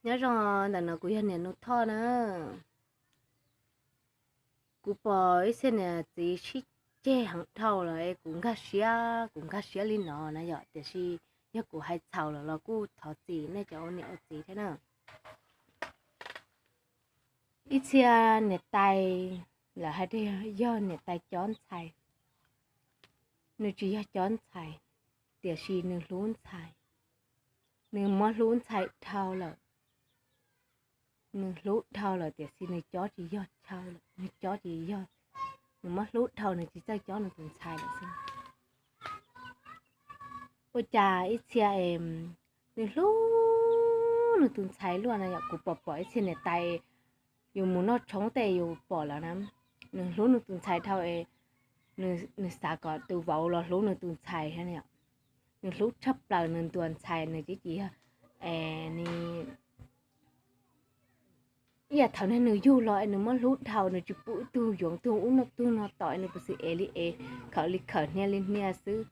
Nyob zoo, ntawm no kuv yog niam Nus Thoj na. Kuv pom ib txhia niam txiv sib ceg heev dhau lawm es kuv nkag siab, kuv nkag siab li no na yom, tiam sis yog kuv hais txhaum lawm los kuj thov txim nej cov ua niam ua txiv thiab na. Ib txhia niam tais, lawv hais tias yog niam tais cob ntxhais. Nws tsis yog cob ntxhais, tiam sis nws hlub ntxhais. Nws muab hlub ntxhais dhau lawm. Nws hlub dhau lawm tiam sis nws cob tsis yog chaw lawm, nws cob tsis yog, nws muab hlub dhau nws tsis txawj cob nws tus ntxhais lawm xwb. Ua cas ib txhia es nws hlub nws tus ntxhais luaj na yom, kuv pom pom ib txhia niam tais yus mus noj tshoob tej yus pom lawm na, nws hlub nws tus ntxhais dhau es nws xav kom tus vauv los hlub nws tus ntxhais thiab. Nws hlub tshaj plaws nws ntuas ntxhais, nws tsis, tsis yog, ib yam thaum nws yug los es nws muab hlub dhau, nws tsis pub ib tug yoov tug ub no tug no tom, nws puas xwm ev li ev, khawm li khawm, hnia li hnia xwb.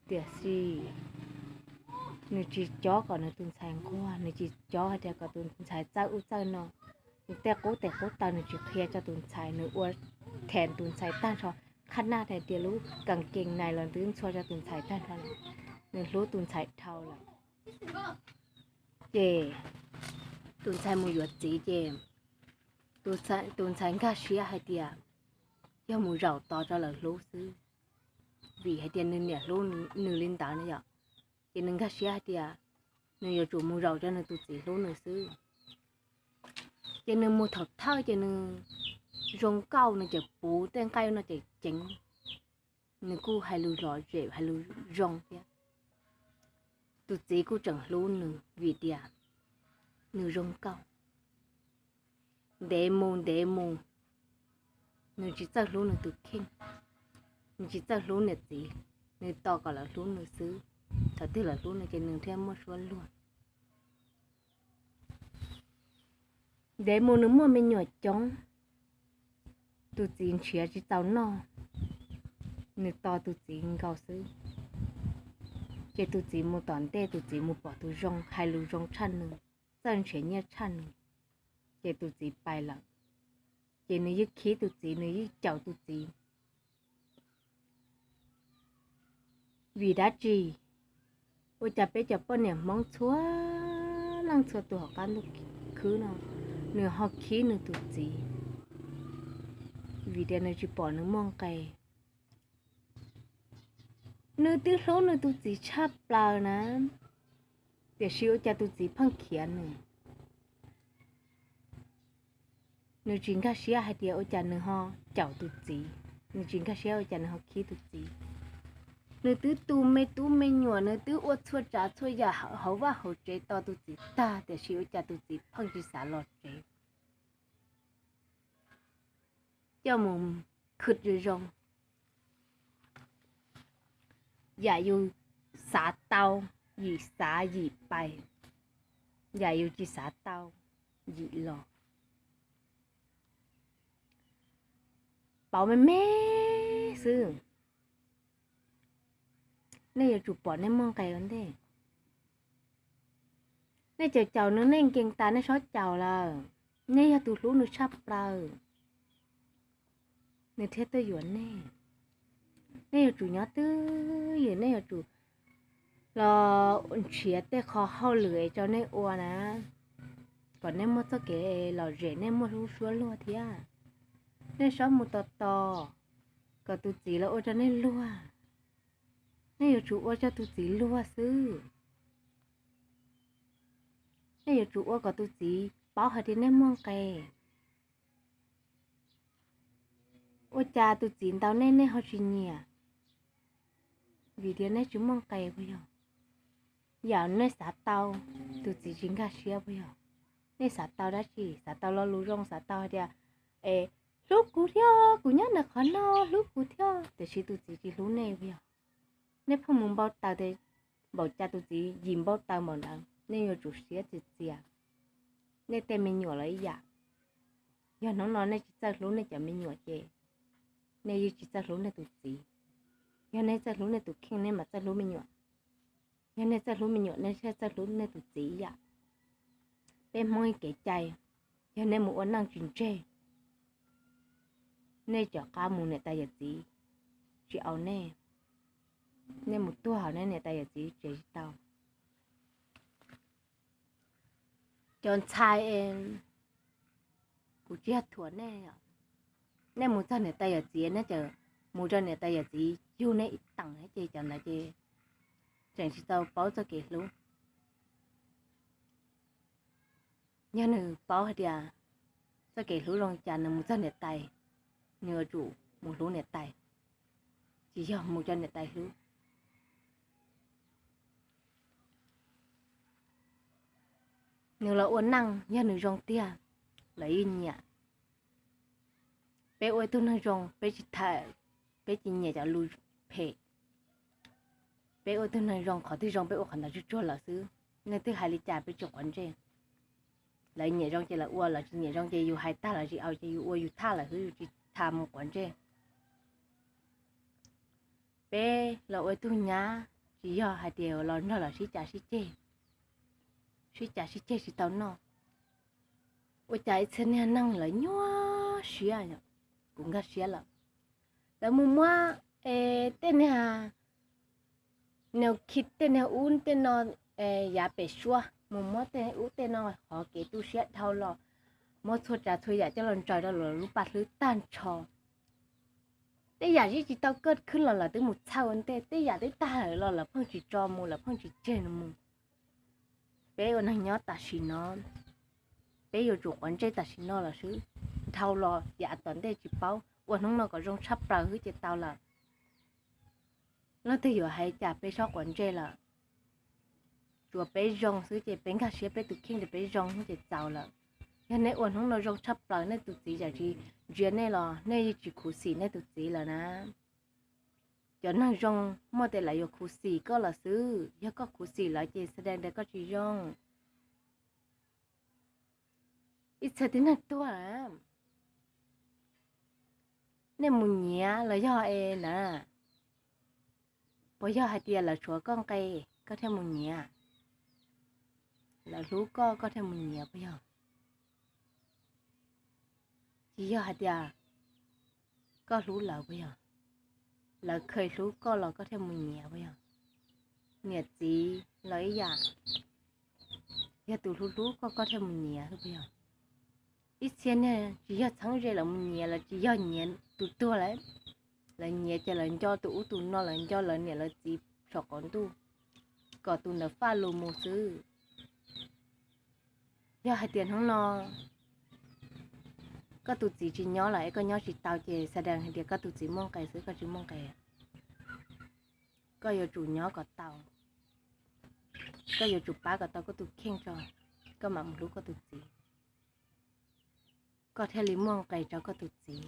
Tiam sis nws tsis cob kom nws tus ntxhais nquag, nws tsis cob hais tias kom tus ntxhais txawj ub txawj no. Nws tej qub tes qub taw nws tsis qhia rau tus ntxhais, nws ua them tus ntxhais tag nrho, qhab naj hais tias lub kas kees nais los twb ntxhua rau tus ntxhais tag nrho. Nws hlub tus ntxhais dhau lawm. Ces tus ntxhais mus yuav txiv ces tus ntxhais nkag siab hais tias yog mus zaum tos rau lawv hlub xwb, vim hais tias nws niam hlub nws li ntawd no yom. Ces nws nkag siab hais tias nws yuav tsum mus zaum rau nws tus txiv hlub nws xwb. Ces nws mus thaum thawj ces nws zoo nkauj, nws cawm puv tej nqaij no ces ceev, nws kuj hais lus lom zem hais lus zoo thiab. Tus txiv kuj tseem hlub nws vim tias nws zoo nkauj. Ntev mus ntev mus, nws tsis txawj hlub nws tus kheej, nws tsis txawj hlub niam txiv, nws tos kom lawv hlub nws xwb. Thaum twg lawv hlub nws ces nws thiaj muaj suab luag. Ntev mus nws muaj me nyuam coob, tus txiv nrhiav tsis txaus noj, nws tos tus txiv nkaus xwb. Ces tus txiv mus tom ntej, tus txiv mus pom tus zoo, hais lus zoo tshaj nws, txawj nrhiav nyiaj tshaj nws, ces tus txiv pais lawm. Ces nws yeej khib tus txiv, nws yeej caum tus txiv. Vim dab tsi? Ua cas peb cov poj niam Hmoob txhua leej txhua tus hauv qab ntuj khwb no, nws ho khib nws tus txiv? Vim tias nws tsis pom nws muaj nqe. Nws twb hlub nws tus txiv tshaj plaws na, tiam sis ua cas tus txiv pheej khiav nws? Nws tsis nkag siab hais tias ua cas nws ho caum tus txiv, nws tsis nkag siab ua cas nws ho khib tus txiv. Nws twb tu me tub me nyuam, nws twb ua txhua tsav txhua yam hauv vaj hauv tsev tos tus txiv tag, tiam sis ua cas tus txiv pheej tsis xav los tsev coj mus khwv zoo zoo. Yam yus xav tau, yim xav yim pais, yam yus tsis xav tau, yim los. Pauv me me xwb. Nej yuav tsum pom nej muaj nqe ua ntej. Nej caum caum nws, nej nkees tas nej txhob caum lawm. Nej yog tus hlub nws tshaj plaws, nws thiaj tuaj yuav nej. Nej yuav tsum nyob twj ywm, nej yuav tsum los nrhiav tej qho hauj lwm es rau nej ua na, kom nej muaj txoj kev lom zem, nej muaj lub suab luag thiab. Nej txhob mus tos tos kom tus txiv los ua rau nej luag. Nej yuav tsum ua rau tus txiv luag xwb. Nej yuav tsum ua kom tus txiv paub hais tias nej muaj nqe. Ua cas tus txiv ntaus nej, nej ho tsis nyiam? Vim tias nej tsis muaj nqe puas yog? Yam nej xav tau, tus txiv tsis nkag siab puas yog? Nej xav tau dab tsi? Xav tau lo lus zoo, xav tau hais tias, es, hlub kuv thiab, kuv nyob ntawm qhov no, hlub kuv thiab, tiam sis tus txiv tsis hlub nej puas yog? Nej pheej mus npau taws, npaum cas tus txiv yim npau taws npaum ntawd. Nej yuav tsum siab txias txias. Nej tej me nyuam los ib yam. Yog hnub no nej tsis txawj hlub nej cov me nyuam ces nej yeej tsis txawj hlub nej tus txiv. Yog nej txawj hlub nej tus kheej, nej mam txawj hlub me nyuam. Yog nej txawj hlub me nyuam, nej thiaj txawj hlub nej tus txiv ib yam. peb Hmoob ib kev cai, yog nej mus ua neej tsis ntseg, nej cov qab mus niam tais yawm txiv tsis au nej, nej mus tuag hauv nej niam tais yawm txiv tsev tsis tau. Cov ntxhais, kuv tsis yog thuam nej, nej mus txog niam tais yawm txiv nej txawm mus rau niam tais yawm txiv yug nej ib teem ces cov ntawd ces tseem tsis tau paub txoj kev hlub. Yog nws paub hais tias txoj kev hlub zoo cas nws mus txog niam tais, nws yuav tsum mus hlub niam tais, tsis yog mus rau niam tais hlub. Nws los ua neej yog nws zoo tiag, lawv yeej nyiam. Peb ua ib tug neeg zoo peb tsis tham, peb tsis nyiam cov lus phem. Peb ua ib tug neeg zoo, qhov twg zoo peb ua qhov ntawd tsuag tsuag lawm xwb. Nej twb hais li cas peb tsis quav ntsej. Lawv nyiam zoo ces lawv ua, lawv tsis nyiam zoo ces yus hais tag los tsis au ces yus ua yus thaj lawm xwb, yus tsis tham mus quav ntsej. Peb los ua ib tug nyab tsis yog hais tias los nrog lawv sib cav sib ceg, sib cav sib ceg tsis tau noj. Ua cas ib txhia niag neeg lawv nyuaj siab, kuv nkag siab lawm. Lawv mus muab tej niag, nws khi tej niag ub tej no yav pem suab, mus muab tej ub tej no hov kev tu siab dhau los, muab txhua tsav txhua yam coj los ntsaws rau lawv lub paj hlwb tag nrho. Tej yam zib tsis tau kawj khwb los lawv twb mus txhawj ua ntej, tej yam twb tag lawm los lawv pheej tsis tso mus, lawv pheej tsis tseg mus. Peb ua neeg nyob tam sim no, peb yuav tsum quav ntsej tam sim no los xwb. Dhau los yav tom ntej tsis paub, ua hnub no kom zoo tshaj plaws xwb ces tau lawm. Leej twg yuav hais cas peb txhob quav ntsej lawm. Tsuav peb zoo xwb ces peb nkag siab peb tus kheej tias peb zoo xwb ces txaus lawm. Yog nej ua hnub no zoo tshaj plaws, nej tus txiv tseem tsis ntsia nej los nej yeej tsis khuv xim nej tus txiv lawm na. Cov neeg zoo muaj tias lawv yuav khuv xim koj lawm xwb, yog koj khuv xim lawv ces xa dee ntawd koj tsis zoo. Ib txhia tib neeg tuag, nej mus nyiav los yog es na, puas yog hais tias lawv tshuav koj nqe koj thiaj mus nyiav? Lawv hlub koj koj thiaj mus nyiav puas yog? Tsis yog hais tias koj hlub lawv puas yog? Lawv kheev hlub koj los koj thiaj mus nyiav puas yog? Niam txiv los ib yam, yog tus hlub hlub koj koj thiaj mus nyiav xwb puas yog? Ib txhia niag tsis yog txheeb ze lawv mus nyiav, lawv tsis yog nyiav tus tuag lawm, lawv nyiav ces lawv nco tus ub tus no, lawv nco lawv niam lawv txiv saum qaum ntuj, kom tus ntawd faj lus mus xwb. Yog hais tias hnub no koj tus txiv tsis nyob lawm es koj nyob tsis tau ces xa dee hais tias koj tus txiv muaj nqe xwb, koj tsis muaj nqe. Koj yuav tsum nyob kom tau, koj yuav tsum pab kom tau koj tus kheej tso, koj mam mus hlub koj tus txiv, koj thiaj li muaj nqe rau koj tus txiv.